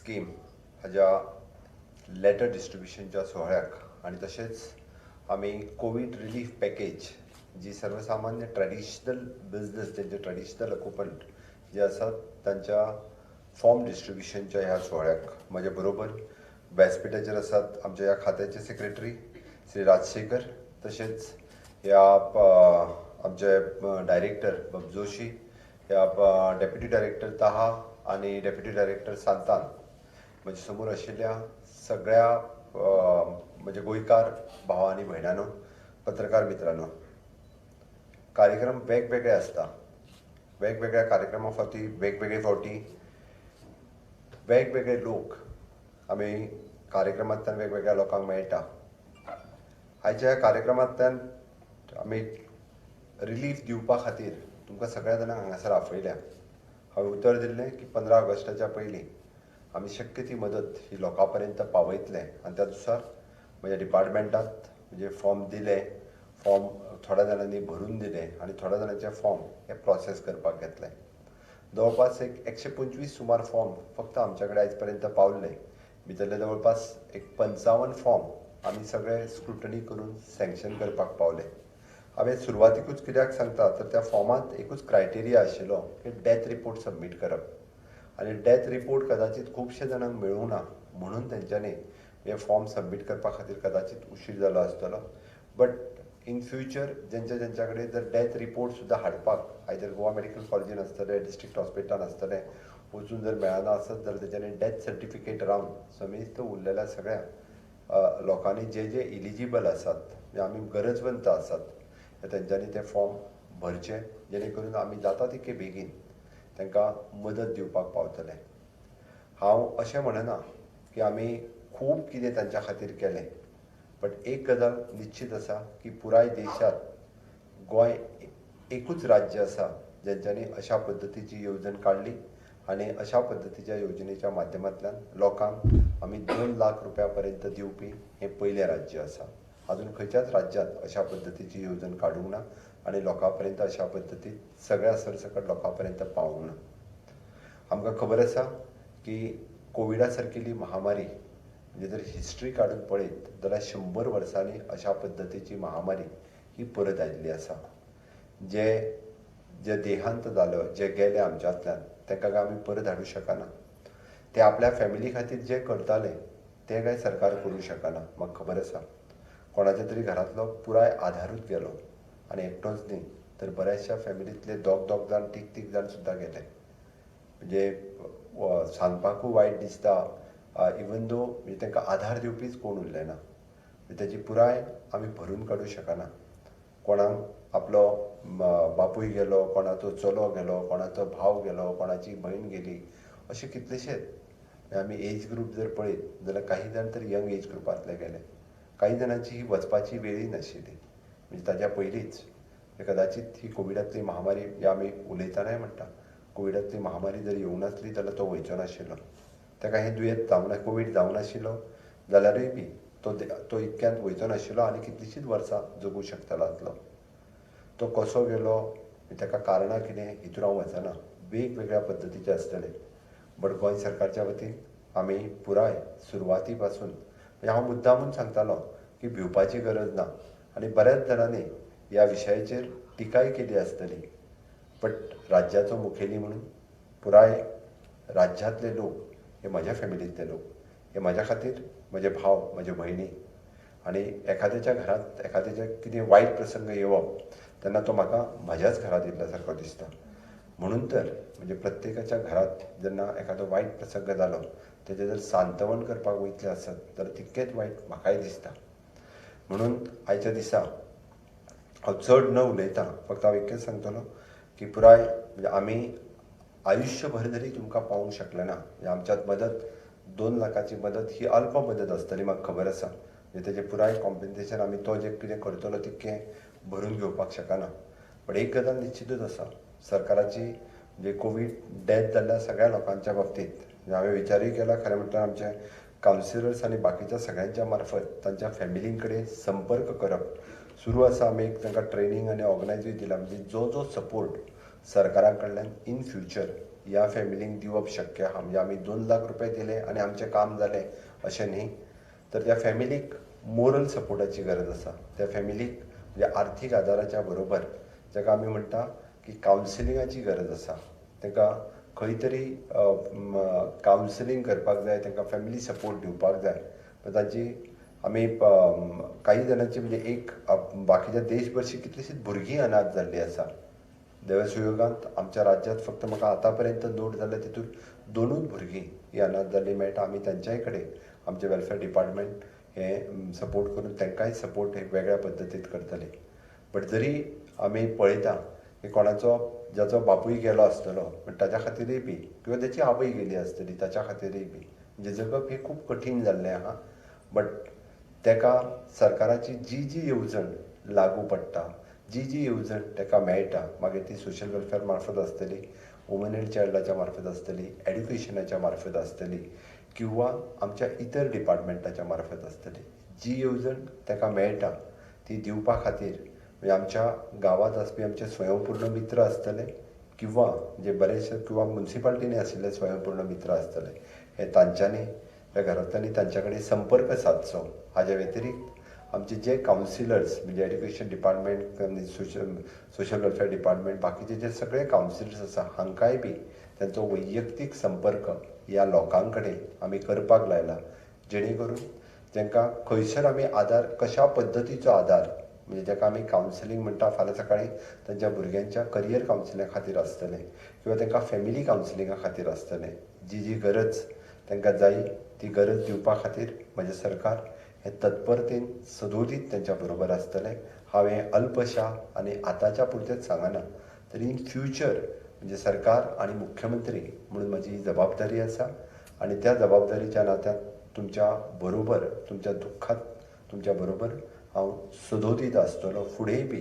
Scheme हाज्या letter डिस्ट्रिब्युशनच्या सुवाळ्याक आनी तशेंच आमी कोवीड रिलीफ पॅकेज जी सर्वसामान्य ट्रेडिशनल बिजनस जेंचे ट्रेडिशनल ऑक्युपंट जे आसात तांच्या फॉर्म डिस्ट्रिब्युशनच्या ह्या सुवाळ्याक म्हज्या बरोबर व्यासपिठाचेर आसात आमच्या ह्या खात्याचे सेक्रेटरी श्री राजशेखर, तशेंच ह्या आमचे डायरेक्टर बाब जोशी, ह्या डेप्युटी डायरेक्टर ताहा आनी डेप्युटी डायरेक्टर सांतान. म्हज्या समोर आशिल्ल्या सगळ्या म्हज्या गोंयकार भाव आनी भयणांनो, पत्रकार मित्रांनो, कार्यक्रम वेगवेगळे आसता. वेगवेगळ्या कार्यक्रमा फावटी वेगवेगळे फावटी वेगवेगळे लोक आमी कार्यक्रमांतल्यान वेगवेगळ्या लोकांक मेळटा. आयच्या ह्या कार्यक्रमांतल्यान आमी रिलीफ दिवपा खातीर तुमकां सगळ्या जाणांक हांगासर आपयल्या. हांवें उतर दिल्लें की 15 ऑगस्टाच्या पयलीं आमी शक्य ती मदत ही लोकां पर्यंत पावयतले आनी त्या नुसार म्हज्या डिपार्टमेंटांत म्हणजे फॉर्म दिले, फॉर्म थोड्या जाणांनी भरून दिले आनी थोड्या जाणांचे फॉर्म हे प्रोसेस करपाक घेतले. जवळपास एक 125 सुमार फॉर्म फक्त आमच्या कडेन आयज पर्यंत पावल्ले. भितरले जवळपास एक 55 फॉर्म आमी सगळे स्क्रुटनी करून सँक्शन करपाक पावले. हांवें सुरवातीकूच कित्याक सांगता तर त्या फॉर्मांत एकूच क्रायटेरिया आशिल्लो की डेथ रिपोर्ट सबमीट करप आनी डेथ रिपोर्ट कदाचित खुबशे जाणांक मेळूंक ना म्हणून तेंच्यांनी हे फॉर्म सबमीट करपा खातीर कदाचित उशीर जालो आसतलो. बट इन फ्युचर जेंच्या जेंच्या कडेन जर डेथ रिपोर्ट सुद्दां हाडपाक आयदर गोवा मेडिकल कॉलेजीन आसतलें, डिस्ट्रिक्ट हॉस्पिटलान आसतलें, वचून जर मेळना आसत जाल्यार तेंच्यांनी डेथ सर्टिफिकेट रावन समेस्त उरलेल्या सगळ्या लोकांनी जे जे इलिजिबल आसात, म्हणजे आमी गरजवंत आसात, तेंच्यांनी ते फॉर्म भरचे जेणे करून आमी जाता तितके बेगीन तांकां मदत दिवपाक पावतले. हांव अशें म्हणना की आमी खूब कितें तांच्या खातीर केलें, बट एक गजाल निश्चीत आसा की पुराय देशांत गोंय एकूच राज्य आसा जेंच्यांनी अशा पद्दतीची येवजण काडली आनी अशा पद्दतीच्या येवजणेच्या माध्यमांतल्यान लोकांक आमी 2 लाख रुपया पर्यंत दिवपी हें पयलें राज्य आसा. अजून खंयच्याच राज्यांत अशा पद्दतीची येवजण काडूंक ना आनी लोकां पर्यंत अशा पद्दतीन सगळ्या सरसकट लोकां पर्यंत पावूंक ना. आमकां खबर आसा की कोविडा सारकेली महामारी म्हणजे जर हिस्ट्री काडून पळयत जाल्यार 100 वर्सांनी अशा पद्दतीची महामारी ही परत आयिल्ली आसा. जे जे देहांत जालो, जे गेले आमच्यांतल्यान, तांकां काय आमी परत हाडूंक शकना. ते आपल्या फॅमिली खातीर जे करताले ते काय सरकार करूंक शकना. म्हाका खबर आसा कोणाच्या तरी घरांतलो पुराय आधारूच गेलो आनी एकटोच न्ही तर बऱ्याचशा फॅमिलींतले दोग दोग जाण, तीग तीग जाण सुद्दां गेले. म्हणजे सांगपाकूय वायट दिसता, इवन दो म्हणजे तांकां आधार दिवपीच कोण उरले ना. ताजी पुराय आमी भरून काडूंक शकना. कोणाक आपलो बापूय गेलो, कोणाचो चलो गेलो, कोणाचो भाव गेलो, कोणाची भयण गेली, अशे कितलेशेच. आमी एज ग्रूप जर पळयत जाल्यार काही जाण तर यंग एज ग्रुपांतले गेले, काही जाणांची ही वचपाची वेळय नाशिल्ली. म्हणजे ताज्या पयलींच कदाचित ही कोविडांतली महामारी, ही आमी उलयतनाय म्हणटा, कोविडांतली महामारी जर येवंक नासली जाल्यार तो वयचो नाशिल्लो. ताका हें दुयेंत जावना, कोवीड जावं नाशिल्लो जाल्यारूय बी तो इतक्यांत वयचो नाशिल्लो आनी कितलींशींच वर्सां जगूं शकतलो आसलो. तो कसो गेलो, ताका कारणां कितें हितून हांव वचना, वेगवेगळ्या पद्दतीचे आसतले. बट गोंय सरकारच्या वतीन आमी पुराय सुरवाती पासून, म्हणजे हांव मुद्दामून सांगतालो की भिवपाची गरज ना आनी बऱ्याच जाणांनी ह्या विशयाचेर टिकाय केली आसतली, बट राज्याचो मुखेली म्हणून पुराय राज्यांतले लोक हे म्हज्या फॅमिलींतले लोक, हे म्हज्या खातीर म्हजे भाव, म्हज्यो भयणी. आनी एखाद्याच्या घरांत एखाद्याच्या कितें वायट प्रसंग येवप तेन्ना तो म्हाका म्हज्याच घरांत येयल्ल्या सारको दिसता. म्हणून तर म्हणजे प्रत्येकाच्या घरांत जेन्ना एखादो वायट प्रसंग जालो तेजें जर सांत्वन करपाक वयतलें आसत जाल्यार तितकेंच वायट म्हाकाय दिसता. म्हणून आयच्या दिसा हांव चड न उलयता फक्त हांव इतकेंच सांगतलो की पुराय म्हणजे आमी आयुश्यभर जरी तुमकां पावूंक शकले ना, म्हणजे आमच्यांत मदत 2 लाखाची मदत ही अल्प मदत आसतली, म्हाका खबर आसा. म्हणजे तेजें पुराय कॉम्पेन्सेशन आमी तो जें कितें करतलो तितकें भरून घेवपाक शकना. बट एक गजाल निश्चितूच आसा, सरकाराची म्हणजे कोवीड डेथ जाल्ल्या सगळ्या लोकांच्या बाबतींत म्हणजे हांवें विचारूय केला, खरें म्हटल्यार आमचे कावन्सिलर्स आनी बाकीच्या सगळ्यांच्या मार्फत तांच्या फॅमिलीं कडेन संपर्क करप सुरू आसा. आमी एक तांकां ट्रेनींग आनी ऑर्गनायजूय दिला, म्हणजे जो जो सपोर्ट सरकारा कडल्यान इन फ्युचर ह्या फॅमिलींक दिवप शक्य आहा. म्हणजे आमी 2 लाख रुपया दिले आनी आमचें काम जालें अशें न्ही, तर त्या फॅमिलीक मोरल सपोर्टाची गरज आसा. त्या फॅमिलीक म्हणजे आर्थीक आदाराच्या बरोबर जाका आमी म्हणटा की कावन्सिलिंगाची गरज आसा. तांकां खंय तरी कावन्सिलींग करपाक जाय, तांकां फॅमिली सपोर्ट दिवपाक जाय. तांची आमी काही जाणांची म्हणजे एक बाकीच्या देशभरशी कितलीशींच भुरगीं अनाथ जाल्लीं आसा. देवसुयोगांत आमच्या राज्यांत फक्त म्हाका आतां पर्यंत नोट जाल्या तितून 2 भुरगीं ही अनाथ जाल्लीं मेळटा. आमी तांच्याय कडेन आमचें वेलफेर डिपार्टमेंट हें सपोर्ट करून तांकांय सपोर्ट एक वेगळ्या पद्दतीन करतले. बट जरी आमी पळयता की कोणाचो जाचो बापूय गेलो आसतलो पण ताच्या खातीरय बी किंवा ताची आवय गेली आसतली ताच्या खातीरय बी म्हणजे जगप हें खूब कठीण जाल्लें आहा. बट ताका सरकाराची जी जी येवजण लागू पडटा, जी जी येवजण ताका मेळटा, मागीर ती सोशल वेलफेअर मार्फत आसतली, वुमन एंड चायल्डाच्या मार्फत आसतली, एड्युकेशनाच्या मार्फत आसतली किंवा आमच्या इतर डिपार्टमेंटाच्या मार्फत आसतली, जी येवजण ताका मेळटा ती दिवपा खातीर म्हणजे आमच्या गांवांत आसपी आमचे स्वयंपूर्ण मित्र आसतले किंवा जे बरेचशे किंवा मुन्सिपाल्टीनी आशिल्ले स्वयंपूर्ण मित्र आसतले, हे तांच्यांनी त्या घरांतल्यांनी तांच्या कडेन संपर्क सादचो. हाज्या व्यतिरिक्त आमचे जे कावन्सिलर्स म्हणजे एड्युकेशन डिपार्टमेंट आनी सोशल वेलफेअर डिपार्टमेंट बाकीचे जे सगळे कावन्सिलर्स आसा हांकांय बी तांचो वैयक्तीक संपर्क ह्या लोकां कडेन आमी करपाक लायला, जेणे करून तांकां खंयसर आमी आदार कशा पद्दतीचो आदार म्हणजे जाका आमी कावन्सिलींग म्हणटा, फाल्यां सकाळीं तांच्या भुरग्यांच्या करियर कावन्सिलिंगा खातीर आसतलें किंवा तांकां फॅमिली कावन्सिलिंगा खातीर आसतलें, जी जी गरज तांकां जाय ती गरज दिवपा खातीर म्हजें सरकार हें तत्परतेन सदोदीत तांच्या बरोबर आसतलें. हांव हें अल्पशा आनी आतांच्या पुरतेंच सांगना, तर इन फ्युचर म्हणजे सरकार आनी मुख्यमंत्री म्हणून म्हजी जबाबदारी आसा आनी त्या जबाबदारीच्या नात्यान तुमच्या बरोबर तुमच्या दुख्खात तुमच्या बरोबर हांव सदोदीत आसतलो फुडेंय बी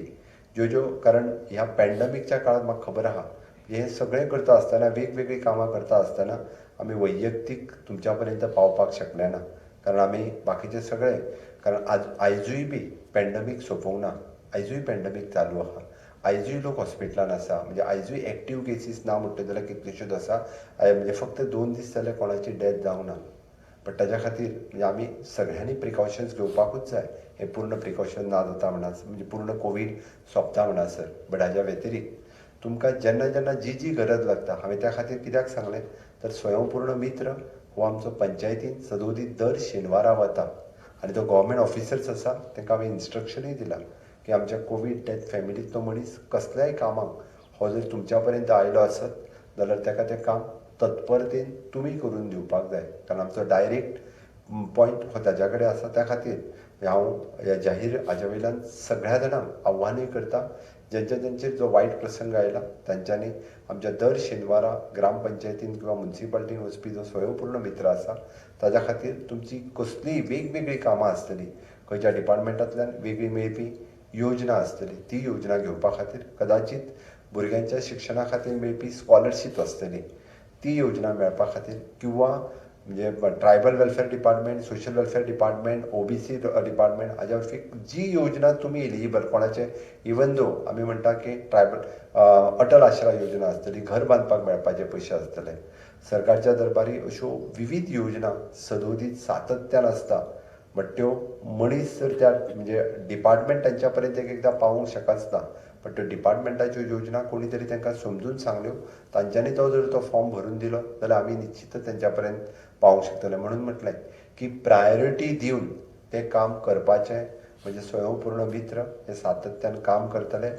ज्यो ज्यो, कारण ह्या पॅन्डमिकच्या काळांत म्हाका खबर आहा हें सगळें करता आसतना वेगवेगळीं कामां करता आसतना आमी वैयक्तीक तुमच्या पर्यंत पावपाक शकले ना, कारण आमी बाकीचे सगळे, कारण आज आयजूय बी पॅन्डमीक सोंपोवंक ना, आयजूय पॅन्डमीक चालू आहा, आयजूय लोक हॉस्पिटलान आसा, म्हणजे आयजूय एक्टीव केसीस ना म्हणटा जाल्यार कितल्योश्योच आसा, म्हणजे फक्त 2 दीस जाल्यार कोणाची डॅथ जावंक ना. बट ताज्या खातीर म्हणजे आमी सगळ्यांनी प्रिकॉशन्स घेवपाकूच जाय. हें पूर्ण प्रिकॉशन ना जाता म्हणसर म्हणजे पूर्ण कोवीड सोंपता म्हणसर. बट हाज्या व्यतिरिक्त तुमकां जेन्ना जेन्ना जी जी गरज लागता, हांवें त्या खातीर कित्याक सांगलें तर स्वयंपूर्ण मित्र हो आमचो पंचायतीन सदोदीत दर शेनवारा वता आनी तो गव्हर्मेंट ऑफिसर्स आसा तांकां हांवें इन्स्ट्रक्शनूय दिलां की आमच्या कोवीड डेथ फॅमिलींतलो मनीस कसल्याय कामाक हो जर तुमच्या पर्यंत आयलो आसत जाल्यार ताका तें काम तत्परतेन तुमी करून दिवपाक जाय, कारण आमचो डायरेक्ट पॉयंट हो ताज्या कडेन आसा. त्या खातीर हांव ह्या जाहीर हाज्या वयल्यान सगळ्या जाणांक आव्हानूय करता, ज्यांच्या ज्यांचेर जो वायट प्रसंग आयला तांच्यांनी आमच्या दर शेनवारा ग्रामपंचायतीन किंवा मुन्सिपाल्टीन वचपी जो स्वयंपूर्ण मित्र आसा ताज्या खातीर तुमची कसलीय वेगवेगळीं कामां आसतलीं, खंयच्या डिपार्टमेंटांतल्यान वेगळी मेळपी योजना आसतली ती योजना घेवपा खातीर, कदाचीत भुरग्यांच्या शिक्षणा खातीर मेळपी स्कॉलरशीप आसतली ती योजना मेळपा खातीर, किंवा म्हणजे tribal welfare department, social welfare department, OBC department हाज्या वरवीं जी योजना तुमी एलिजिबल कोणाचे, इवन दो आमी म्हणटा की ट्रायबल अटल आश्रा योजना आसतली, घर बांदपाक मेळपाचे पयशे आसतले, सरकारच्या दरबारी अश्यो विविध योजना सदोदीत सातत्यान आसता. बट त्यो मनीस जर त्या म्हणजे डिपार्टमेंट तांच्या पर्यंत एक एकदां पावोवंक शकच ना, बट त्यो डिपार्टमेंटाच्यो योजना कोणी तरी तांकां समजून सांगल्यो, तांच्यांनी तो जर तो फॉर्म भरून दिलो जाल्यार आमी निश्चितच तांच्या पर्यंत पावोवंक शकतले. म्हणून म्हटलें की प्रायोरिटी दिवन तें काम करपाचें म्हणजे स्वयंपूर्ण मित्र हे सातत्यान काम करतले.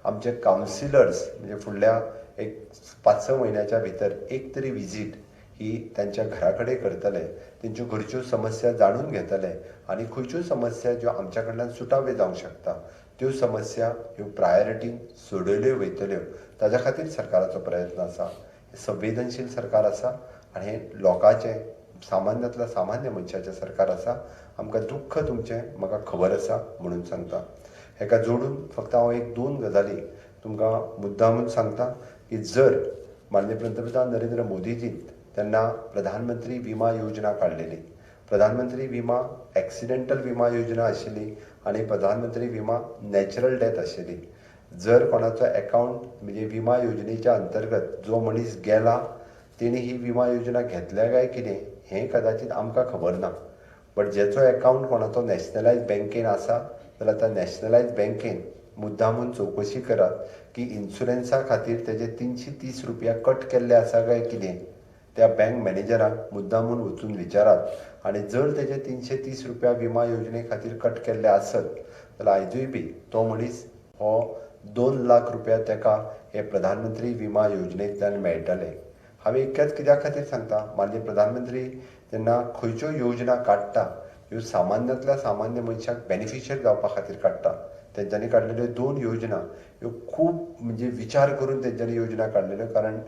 आमचे कावन्सिलर्स म्हणजे फुडल्या एक 5-6 म्हयन्याच्या भितर एक तरी विजीट ही तांच्या घरा कडेन करतले, तेंच्यो घरच्यो समस्या जाणून घेतले आनी खंयच्यो समस्या ज्यो आमच्या कडल्यान सुटाव्यो जावंक शकता त्यो समस्या ह्यो प्रायोरिटीन सोडयल्यो वयतल्यो. ताज्या खातीर सरकाराचो प्रयत्न आसा. संवेदनशील सरकार आसा आनी हें लोकांचें सामान्यांतल्या सामान्य मनशाचें सरकार आसा. आमकां दुख्ख तुमचें म्हाका खबर आसा म्हणून सांगता. हेका जोडून फक्त हांव 1-2 गजाली तुमकां मुद्दामून सांगता की जर माननीय पंतप्रधान नरेंद्र मोदीजीन तेन्ना प्रधानमंत्री विमा योजना काडलेली, प्रधानमंत्री विमा एक्सिडेंटल विमा योजना आशिल्ली आनी प्रधानमंत्री विमा नॅचरल डेथ आशिल्ली. जर कोणाचो एकावंट म्हणजे विमा योजनेच्या अंतर्गत जो मनीस गेला तेणी ही विमा योजना घेतल्या काय कितें हें कदाचित आमकां खबर ना, बट जेचो एकावंट कोणाचो नॅशनलायज बँकेन आसा जाल्यार त्या नॅशनलायज बँकेन मुद्दामून चवकशी करात की इन्शुरन्सा खातीर तेजे 330 रुपया कट केल्ले आसा काय कितें. त्या बँक मॅनेजराक मुद्दामून वचून विचारात आनी जर तेजे 330 रुपया विमा योजने खातीर कट केल्ले आसत जाल्यार आयजूय बी तो मनीस हो 2 लाख रुपया तेका हे प्रधानमंत्री विमा योजनेंतल्यान मेळटले. हांवें इतकेंच कित्या खातीर सांगता, माननीय प्रधानमंत्री जेन्ना खंयच्यो योजना काडटा ह्यो सामान्यांतल्या सामान्य मनशाक बेनिफिशियल जावपा खातीर काडटा. तेंच्यांनी काडलेल्यो 2 योजना ह्यो खूब म्हणजे विचार करून तेंच्यांनी योजना काडलेल्यो, कारण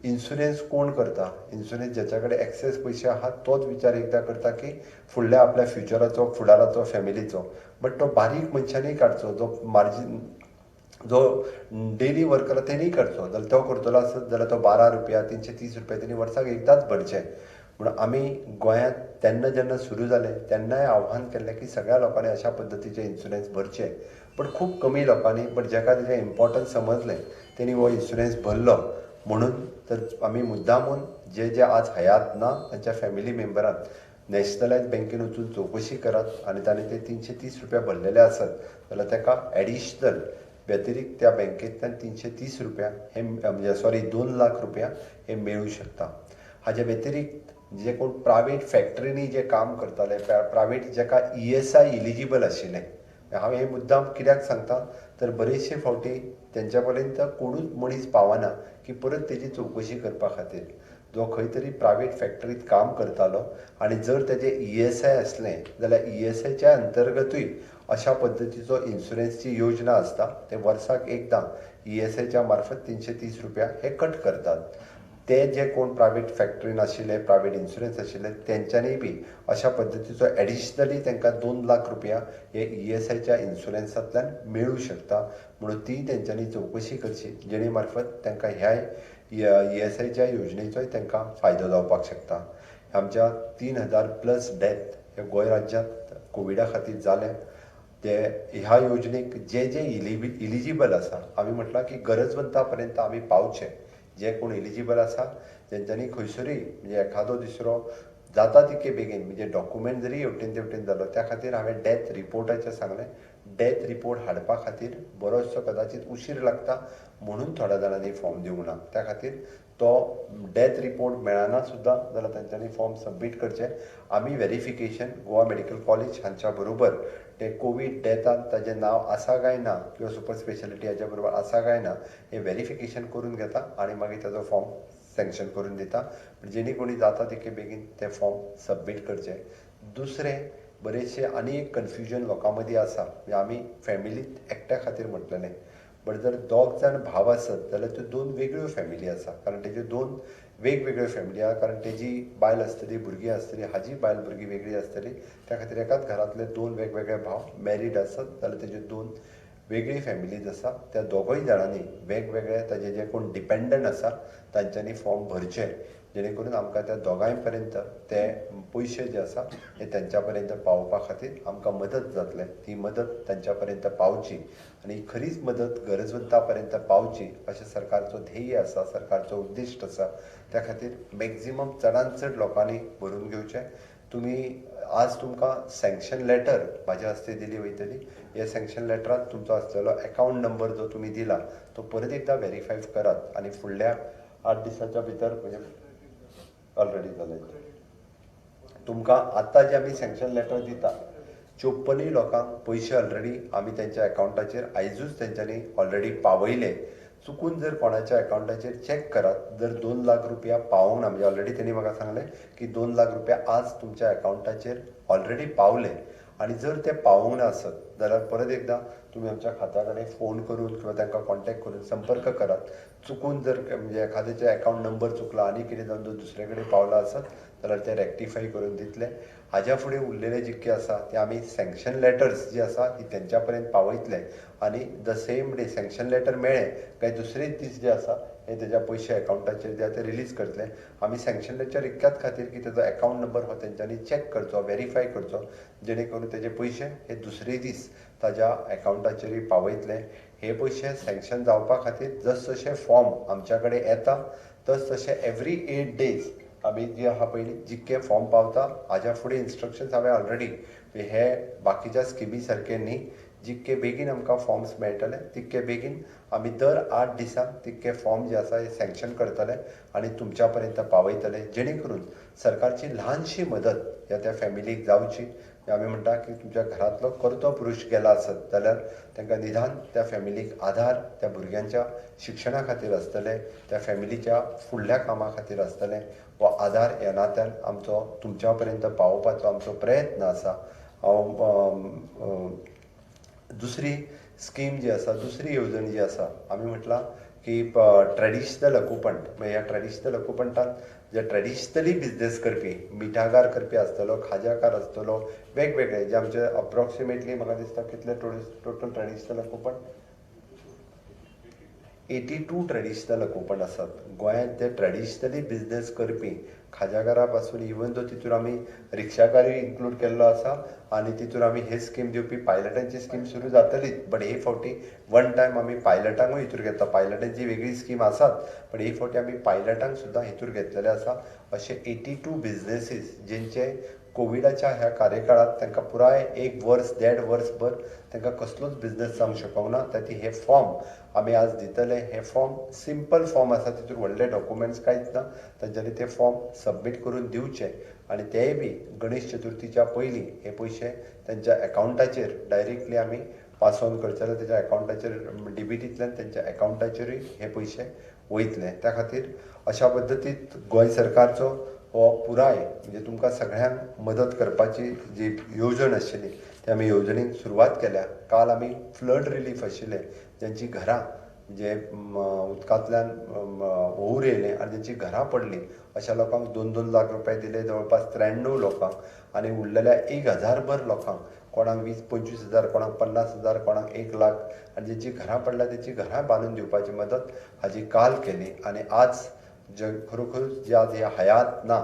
इन्शुरन्स कोण करता, इन्शुरन्स ज्याच्या कडेन एक्सेस पयशे आहात तोच विचार एकदां करता की फुडल्या आपल्या फ्युचराचो, फुडाराचो, फॅमिलीचो. बट तो बारीक मनशांनी काडचो, जो मार्जीन जो डेली वर्कर तेणीय काडचो. जाल्यार तो करतलो आसत जाल्यार तो 12 रुपया 330 रुपया तेणी वर्साक एकदांच भरचे. म्हणून आमी गोंयांत तेन्ना जेन्ना सुरू जालें तेन्नाय आव्हान केल्लें की सगळ्या लोकांनी अशा पद्दतीचे इन्शुरन्स भरचे, पण खूब कमी लोकांनी, बट जेका तेजें इम्पॉर्टन्स समजलें तेणी हो इन्शुरन्स भरलो. म्हणून तर आमी मुद्दामून जे जे आज हयात ना तांच्या फॅमिली मेंबरान नॅशनलायज बँकेन वचून चवकशी करात आनी ताणें ते 330 रुपया भरलेले आसत जाल्यार ताका एडिशनल व्यतिरिक्त त्या बँकेंतल्यान 330 रुपया हे म्हणजे सॉरी 2 लाख रुपया हे मेळूं शकता. हाजे व्यतिरिक्त जे कोण प्रायवेट फॅक्टरींनी जे काम करताले, प्रायवेट जेका ESI eligible आशिल्लें, हांव हे मुद्दाम कित्याक सांगता तर बरेचशे फावटी तेंच्या पर्यंत कोणूच मनीस पावना की परत तेजी चवकशी करपा खातीर. जो खंय तरी प्रायवेट फॅक्टरींत काम करतालो आनी जर तेजें ESI आसलें जाल्यार ESIच्या अंतर्गतूय अशा पद्दतीचो इन्शुरन्सची योजना आसता. ते वर्साक एकदां ESIच्या मार्फत 330 रुपया हे कट करतात. ते जे कोण प्रायवेट फॅक्टरीन आशिल्ले, प्रायवेट इन्शुरन्स आशिल्ले तेंच्यांनी बी अशा पद्दतीचो एडिशनली तांकां 2 लाख रुपया हे ESIच्या इन्शुरन्सांतल्यान मेळूं शकता. म्हणून ती तेंच्यांनी चवकशी करची जेणे मार्फत तांकां ह्याय ESIच्या योजनेचोय तांकां फायदो जावपाक शकता. आमच्या 3000 प्लस डेथ हे गोंय राज्यांत कोविडा खातीर जाले. ते ह्या योजनेक जे जे इलिजिबल आसा, आमी म्हटलां की गरजवंता पर्यंत आमी पावचे. जे कोण एलिजिबल आसा तेंच्यांनी खंयसरूय म्हणजे एखादो दुसरो जाता तितके बेगीन म्हणजे डॉक्युमेंट जरी हेवटेन तेवटेन जालो त्या खातीर हांवें डेथ रिपोर्टाचें सांगलें. डेथ रिपोर्ट हाडपा खातीर बरोचसो कदाचीत उशीर लागता म्हणून थोड्या जाणांनी फॉर्म दिवंक ना. त्या खातीर तो डेथ रिपोर्ट मेळना सुद्दां जाल्यार तेंच्यांनी फॉर्म सबमीट करचें. आमी वेरिफिकेशन गोवा मेडिकल कॉलेज हांच्या बरोबर ते कोवीड डेथान ताजें नांव आसा काय ना किंवा सुपर स्पेशलिटी हाच्या बरोबर आसा काय ना हें वेरिफिकेशन करून घेता आनी मागीर ताजो फॉर्म सँक्शन करून दिता. जेणे कोणी जाता तितके बेगीन ते फॉर्म सबमीट करचे. दुसरें बरेचशे आनी एक कन्फ्युजन लोकां मदीं आसा, म्हणजे आमी फॅमिलींत एकट्या खातीर म्हटलेलें, बट जर 2 जाण भाव आसत जाल्यार त्यो 2 वेगळ्यो फॅमिली आसा, कारण तेज्यो 2 वेगवेगळ्यो फॅमिली आसा, कारण तेजी बायल आसतली, भुरगीं आसतली, हाजी बायल भुरगीं वेगळी आसतली. त्या खातीर एकाच घरांतले 2 वेगवेगळे भाव मॅरीड आसत जाल्यार तेज्यो 2 वेगळी फॅमिलीज आसा. त्या दोगूय जाणांनी वेगवेगळे ताजे जे कोण डिपेंडंट आसा तांच्यांनी फॉर्म भरचे, जेणे करून आमकां त्या दोगांय पर्यंत ते पयशे जे आसा हे तेंच्या पर्यंत पावोवपा खातीर आमकां मदत जातलें. ती मदत तेंच्या पर्यंत पावची आनी खरीच मदत गरजवंता पर्यंत पावची अशें सरकारचो ध्येय आसा, सरकारचो उद्दिश्ट आसा. त्या खातीर मॅक्झिमम चडान चड लोकांनी भरून घेवचें. तुमी आज तुमकां सँक्शन लेटर म्हाज्या हस्ते दिली वयतली. ह्या सँक्शन लेटरांत तुमचो आसलेलो एकावंट नंबर जो तुमी दिला तो परत एकदां वेरीफाय करात आनी फुडल्या 8 दिसांच्या भितर म्हणजे ऑलरेडी जालें तुमकां आतां जे आमी सँक्शन लेटर दिता 54 लोकांक पयशे ऑलरेडी आमी तेंच्या एकावंटाचेर आयजूच तेंच्यांनी ऑलरेडी पावयले. चुकून जर कोणाच्या एकावंटाचेर चॅक करात, जर 2 लाख रुपया पावोंक ना, म्हणजे ऑलरेडी तेणी म्हाका सांगलें की 2 लाख रुपया आज तुमच्या एकावंटाचेर ऑलरेडी पावले आनी जर ते पावोंक ना आसत जाल्यार परत एकदां तुमी आमच्या खात्या कडेन फोन करून किंवा तांकां कॉन्टेक्ट करून संपर्क करात. चुकून जर म्हणजे एखाद्याचे एकावंट नंबर चुकला आनी कितें जावन जर दुसरे कडेन पावला आसत जाल्यार ते रेक्टिफाय करून दितले. हाज्या फुडें उरलेले जितके आसा ते आमी सँक्शन लेटर्स जी आसा ती तेंच्या पर्यंत पावयतले आनी the same day sanction letter मेळ्ळें काय दुसरेच दीस जे आसा हे तेज्या पयशे एकावंटाचेर जे आसा ते रिलीज करतले. आमी सँक्शन लेटर इतक्याच खातीर की तेजो एकावंट नंबर हो तेंच्यांनी चॅक करचो, वेरीफाय करचो, जेणे करून तेजे पयशे हे दुसरे दीस ताज्या एकावंटाचेरूय पावयतले. हे पयशे सँक्शन जावपा खातीर जस जशे फॉर्म आमच्या कडेन येता तस तशे एवरी 8 डेज आमी जे आहा पयलीं जितके फॉर्म पावता हाज्या फुडें इन्स्ट्रक्शन्स हांवें ऑलरेडी हे बाकीच्या स्किमी सारके न्ही, जितके बेगीन आमकां फॉर्म्स मेळटले तितके बेगीन आमी दर 8 दिसांक तितके फॉर्म जे आसा हे सँक्शन करतले आनी तुमच्या पर्यंत पावयतले, जेणे करून सरकारची ल्हानशी मदत ह्या त्या फॅमिलीक जावची. आमी म्हणटा की तुमच्या घरांतलो कर्तो पुरूश गेला आसत जाल्यार तांकां निदान त्या फॅमिलीक आधार त्या भुरग्यांच्या शिक्षणा खातीर आसतले, त्या फॅमिलीच्या फुडल्या कामा खातीर आसतले. हो आधार ह्या नात्यान आमचो तुमच्या पर्यंत पावोवपाचो आमचो प्रयत्न आसा. हांव दुसरी स्कीम जी आसा, दुसरी येवजण जी आसा, आमी म्हटलां की ट्रेडिशनल अकुपंट, म्हणजे ह्या ट्रेडिशनल अकुपंटान जे ट्रेडिशनली बिजनेस करपी, मिठागार करपी आसतलो, खाज्याकार आसतलो, वेगवेगळे जे आमचे अप्रोक्सिमेटली म्हाका दिसता कितले टोटल ट्रेडिशनल अकुपंट 82 ट्रेडिशनल अकुपंट आसात गोंयांत. ते ट्रेडिशनली बिजनेस करपी खाज्याकारा पासून इवन दो तितूर आमी रिक्षाकारूय इन्क्लूड केल्लो आसा आनी तितूर आमी हे स्कीम दिवपी पायलटांची स्कीम सुरू जातलीच, बट हे फावटी वन टायम आमी पायलटांकूय हितूर घेता. पायलटांची वेगळी स्कीम आसात, पण हे फावटी आमी पायलटांक सुद्दां हितूर घेतलेले आसा. अशे 82 बिजनेसीस जेंचे कोविडाच्या ह्या कार्यकाळांत तांकां पुराय 1 वर्स 1.5 वर्सभर तांकां कसलोच बिजनेस जावंक शकना, ताती हे फॉर्म आमी आज दितले. हे फॉर्म सिंपल फॉर्म आसा, तितून व्हडले डॉक्युमेंट्स कांयच ना, तांच्यांनी ते फॉर्म सबमीट करून दिवचे आनी तेय बी गणेश चतुर्थीच्या पयलीं हे पयशे तांच्या एकावंटाचेर डायरेक्टली आमी पास ऑन करचे, जाल्यार तेच्या एकावंटाचेर डीबीटींतल्यान तेंच्या एकावंटाचेरूय हे पयशे वयतले. त्या खातीर अशा पद्दतीन गोंय सरकारचो हो पुराय म्हणजे तुमकां सगळ्यांक मदत करपाची जी येवजण आशिल्ली ती आमी येवजणेक सुरवात केल्या. काल आमी फ्लड रिलीफ आशिल्ले ज्यांची घरां म्हणजे उदकांतल्यान व्होंवर येयलें आनी तेंची घरां पडलीं अशा लोकांक 2-2 लाख रुपया दिले, जवळपास 93 लोकांक, आनी उरलेल्या 1000 भर लोकांक, कोणाक 20-25 हजार, कोणाक 50 हजार, कोणाक 1 लाख, आनी जेंची घरां पडल्या तेंची घरां बांदून दिवपाची मदत हाजी काल केली. आनी आज जे खरोखरूच जे आज हे हयात ना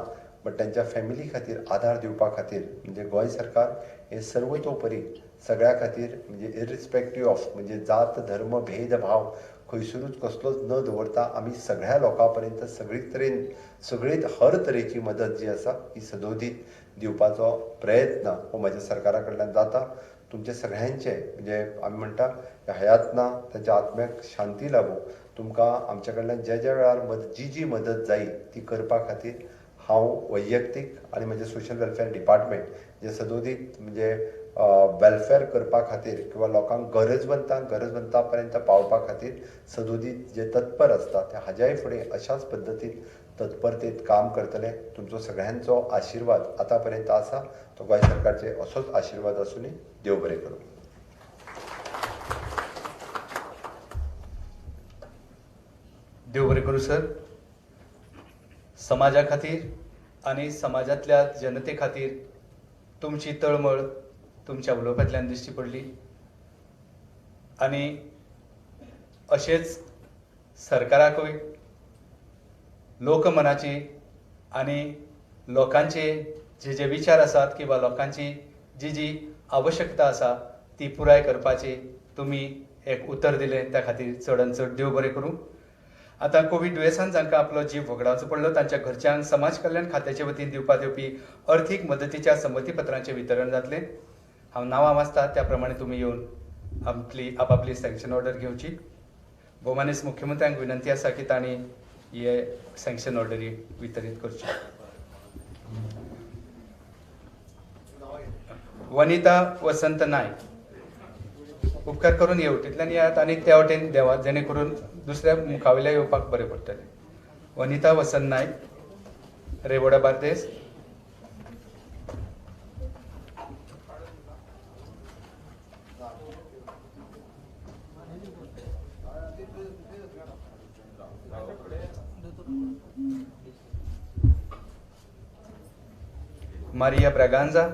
बट त्यांच्या फॅमिली खातीर आधार दिवपा खातीर म्हणजे गोंय सरकार हे सर्वतोपरी सगळ्या खातीर म्हणजे इरिस्पेक्टीव ऑफ म्हणजे जात धर्म भेदभाव खंयसरूच कसलोच न दवरता आमी सगळ्या लोकां पर्यंत सगळी तरेन सगळी हर तरेची मदत जी आसा ही सदोदीत दिवपाचो प्रयत्न हो म्हज्या सरकारा कडल्यान जाता. तुमचे सगळ्यांचे म्हणजे आमी म्हणटा हयात ना तांच्या आत्म्याक शांती लाभूं. तुमकां आमच्या कडल्यान ज्या ज्या वेळार जी जी मदत जाय ती करपा खातीर हांव वैयक्तीक आनी म्हजें सोशल वेलफेअर डिपार्टमेंट जे सदोदीत म्हणजे वेलफेअर करपा खातीर किंवा लोकांक गरजवंता पर्यंत पावपा खातीर सदोदीत जे तत्पर आसता ते हाज्याय फुडें अशाच पद्दतीन तत्परतेत काम करतले. तुमचो सगळ्यांचो आशिर्वाद आतां पर्यंत आसा तो गोंय सरकारचे असोच आशिर्वाद आसूनी. देव बरें करूं. देव बरें करूं सर. समाजा खातीर आनी समाजांतल्या जनते खातीर तुमची तळमळ तुमच्या उलोवपांतल्यान दिश्टी पडली आनी अशेंच सरकाराकूय लोकमनाची आनी लोकांचे जे जे विचार आसात किंवा लोकांची जी जी आवश्यकता आसा ती पुराय करपाची तुमी एक उतर दिलें, त्या खातीर चडान चड देव बरें करूं. आतां कोवीड दुयेंसान जांकां आपलो जीव वगडावचो पडलो तांच्या घरच्यांक समाज कल्याण खात्याचे वतीन दिवपात येवपी अर्थीक मदतीच्या संमतीपत्रांचें वितरण जातलें. हांव नांवां वाचता त्या प्रमाणे तुमी येवन आपली आपापली सँक्शन ऑर्डर घेवची. भोवमानेस्त मुख्यमंत्र्यांक विनंती आसा की तांणी हे सँक्शन ऑर्डरी वितरीत करची. वनिता वसंत नायक, उपकार करून येवटेंतल्यान येयात आनी त्या वटेन देवात, जेणे करून दुसऱ्या मुखावयल्या येवपाक बरें पडटलें. वनिता वसंत नायक, रेवोडा बार्देस. मारिया ब्रागांझा,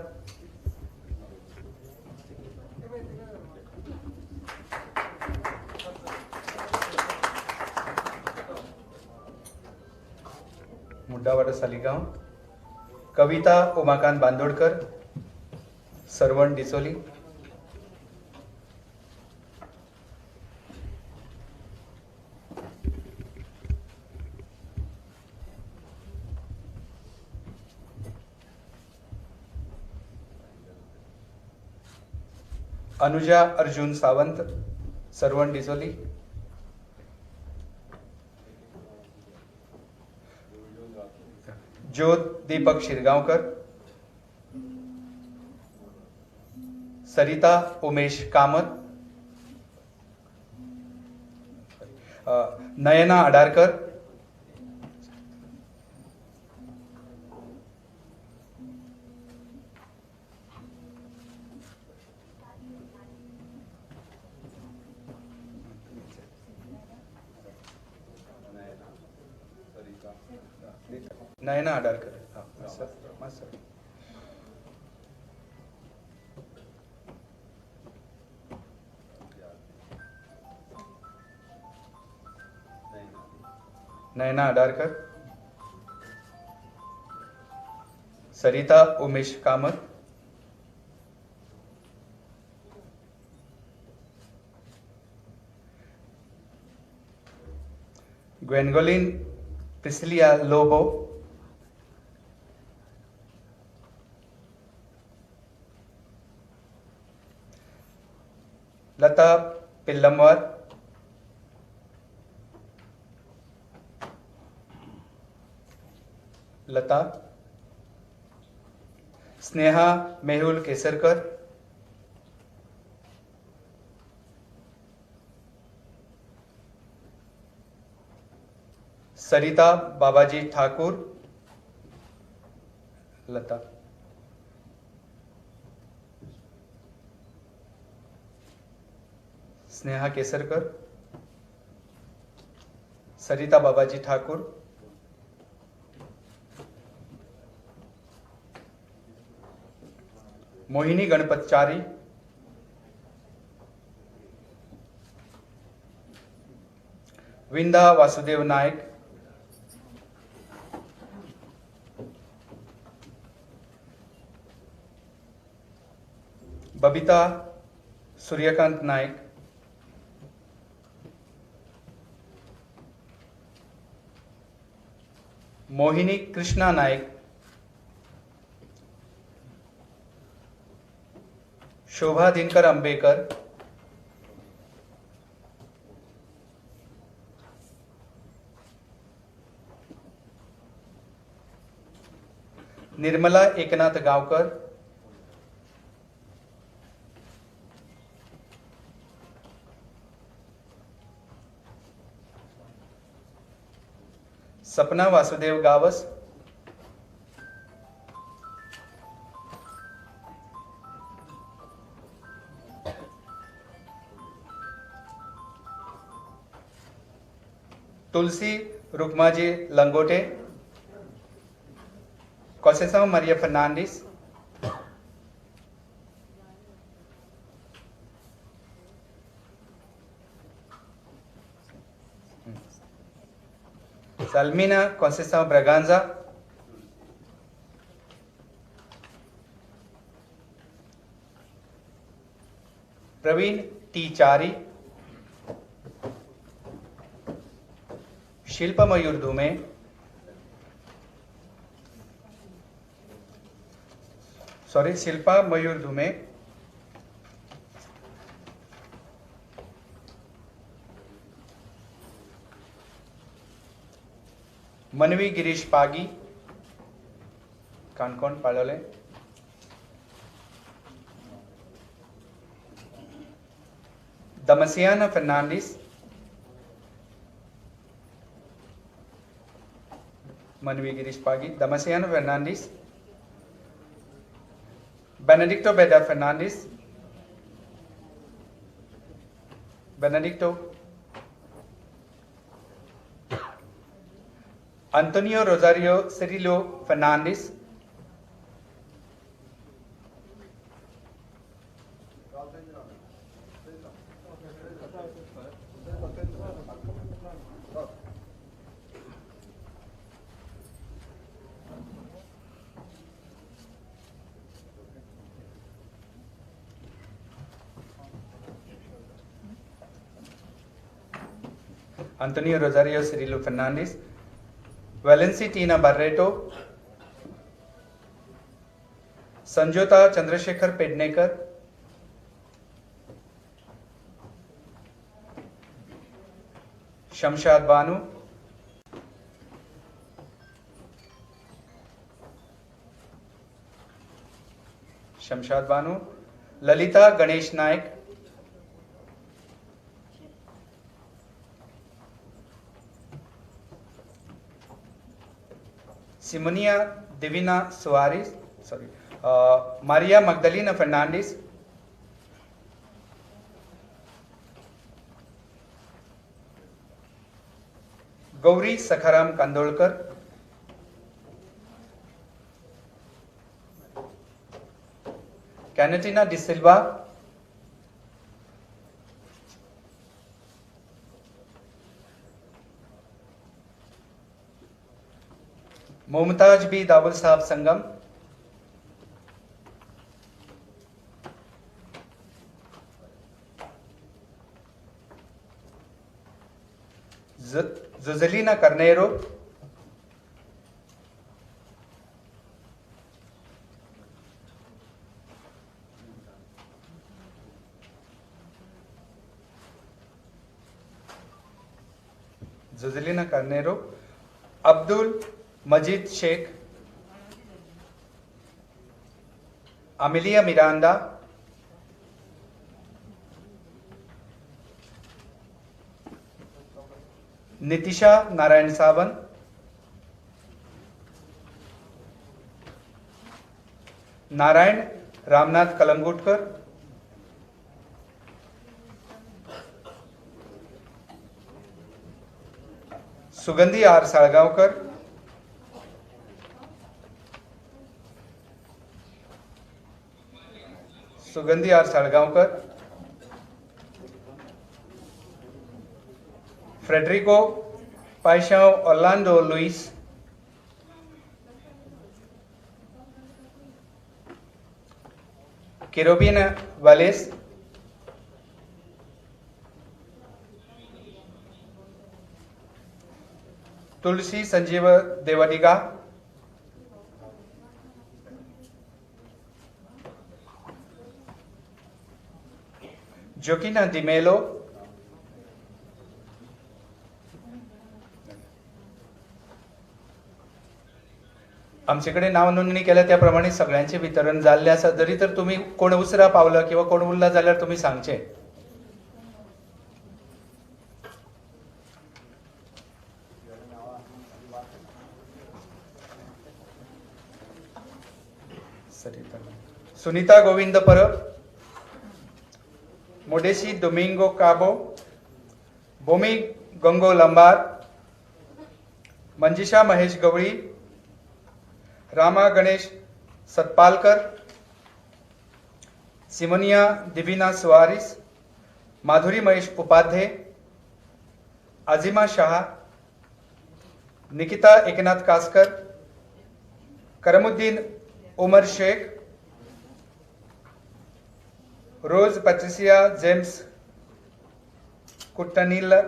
मुड्डावाडा सालिगांव. कविता उमाकांत बांदोडकर, सरवण डिचोली. अनुजा अर्जुन सावंत, सर्वण डिजोली. ज्योत दीपक शिरगांवकर, सरिता उमेश कामत, नयना आडारकर, नयना आडारकर. मातसो. नयना आडारकर, सरिता उमेश कामत, ग्वेनगोलिन प्रिसिलिया लोबो, लता पिल्लमवार, लता, स्नेहा मेहुल केसरकर, सरिता बाबाजी ठाकुर, लता. स्नेहा केसरकर, सरिता बाबाजी ठाकुर, मोहिनी गणपतचारी, विंदा वासुदेव नायक, बबिता सूर्यकांत नायक, मोहिनी कृष्णा नायक, शोभा Dinkar Ambekar, Nirmala Eknath Gaonkar, Sapna Vasudev Gawas, Tulsi Rukmaji Langote, Conceicao Maria Fernandes, Salmina Conceição Braganza, Praveen T Chari, Shilpa Mayur Dhume, sorry Shilpa Mayur Dhume, Manvi Girish Pagi, Canacona Palolem, Damasiana Fernandes, Manvi Girish Pagi, Damasiana Fernandes, Benedicto Beda Fernandes, Benedicto, Antonio Rosario Cirillo Fernandes, Antonio Rosario Cirillo Fernandes, Valency Tina Barreto, Sanjota Chandrashekhar Pednekar, Shamshad Banu, Shamshad Banu, Lalita Ganesh Naik, Simonia Divina Soares, sorry, Maria Magdalena Fernandes, Gauri Sakharam Kandolkar, Canatina D'Silva, Mumtaz B Dawal Sahab Sangam, Joselina Carneiro, Joselina Carneiro, Abdul Majid Sheikh, Amelia Miranda, Nitisha Narayan Sawant, Narayan Ramnath Kalangutkar, Sugandhi R Salgaonkar, Sugandhi R Salgaonkar, Frederico Paixao Orlando Luis, Querubina Valles, Tulsi Sanjeev Devadiga, Joaquina D'Mello, आमचे कडेन नाव नोंदणी केल्या त्या प्रमाणे सगळ्यांचे वितरण जाल्लें आसा. जरी तर तुमी कोण उसरा पावला किंवा कोण उरला जाल्यार तुमी सांगचें. Sunita Govind Parab, Modeshi Domingo Cabo, Bomi Gango Lambar, Manjisha Mahesh Gawali, Rama Ganesh Satpalkar, Simonia Divina Soares, Madhuri Mahesh Upadhye, Azima Shah, Nikita Eknath Kaskar, Karamuddin Umar Shaikh, Rose Patricia James Kuttanilath,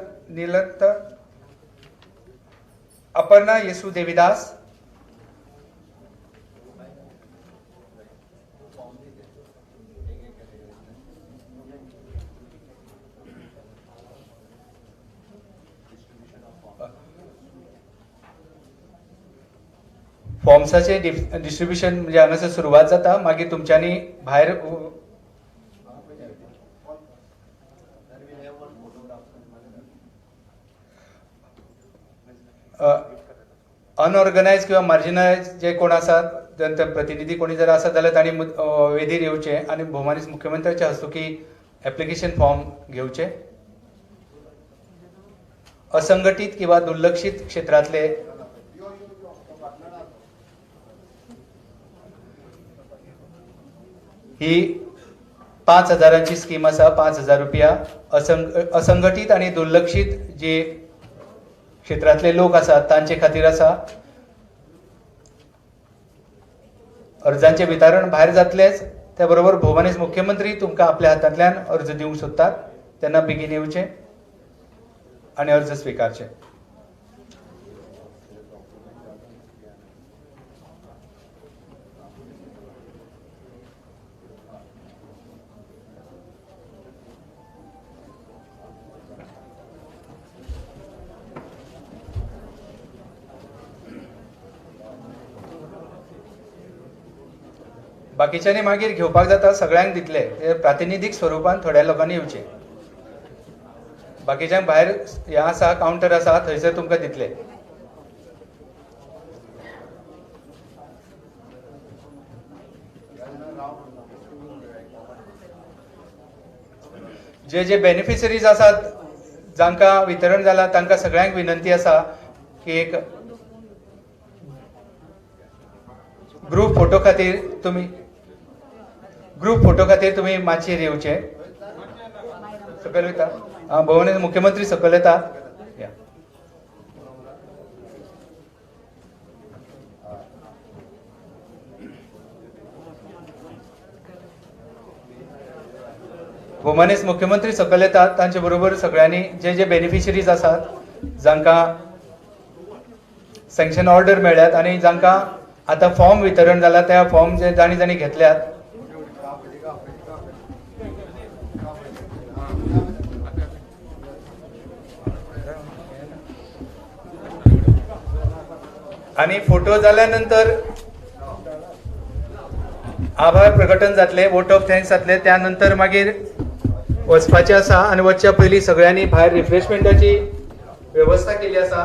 Aparna Yesu Devidas, फॉर्म्साचे distribution म्हणजे हांगासर सुरवात जाता, मागीर तुमच्यांनी भायर अनऑर्गनायज किंवा मार्जिनलायज जे कोण आसात ते प्रतिनिधी कोणी जर आसा जाल्यार तांणी वेदीर येवचे आनी भोवमानीस मुख्यमंत्र्याच्या हस्तुकी एप्लिकेशन फॉर्म घेवचे. असंघटीत किंवा दुर्लक्षित क्षेत्रांतले ही 5,000 स्कीम आसा. 5,000 रुपया असंघटीत आनी दुर्लक्षित जे क्षेत्रांतले लोक आसात तांचे खातीर आसा. अर्जांचें वितरण भायर जातलेंच, त्या बरोबर भोवमानेस्त मुख्यमंत्री तुमकां आपल्या हातांतल्यान अर्ज दिवंक सोदतात तेन्ना बेगीन येवचें आनी अर्ज स्विकारचे. बाकीच्यांनी मागीर घेवपाक जाता, सगळ्यांक दितले. ते प्रातिनिधीक स्वरुपान थोड्या लोकांनी येवचे, बाकीच्यांक भायर हें आसा, कावंटर आसा, थंयसर तुमकां दितले. जे जे बेनिफिशरीज आसात जांकां वितरण जाला तांकां सगळ्यांक विनंती आसा की एक ग्रूप फोटो खातीर तुमी मातशेर येवचे. सकयल वयता आं, भोवने मुख्यमंत्री सकयल येता. या. भोवमानेस्त मुख्यमंत्री सकयल येतात, तांचे बरोबर सगळ्यांनी जे जे बेनिफिशरीज आसात जांकां सँक्शन ऑर्डर मेळ्ळ्यात आनी जांकां आतां फॉर्म वितरण जाला त्या फॉर्म जे जाणी जाणी घेतल्यात. आनी फोटो जाल्या नंतर आभार प्रकटन जातले, वोट ऑफ thanks जातले, त्या नंतर मागीर वचपाचें आसा. आनी वचच्या पयलीं सगळ्यांनी भायर रिफ्रेशमेंटाची वेवस्था केल्ली आसा.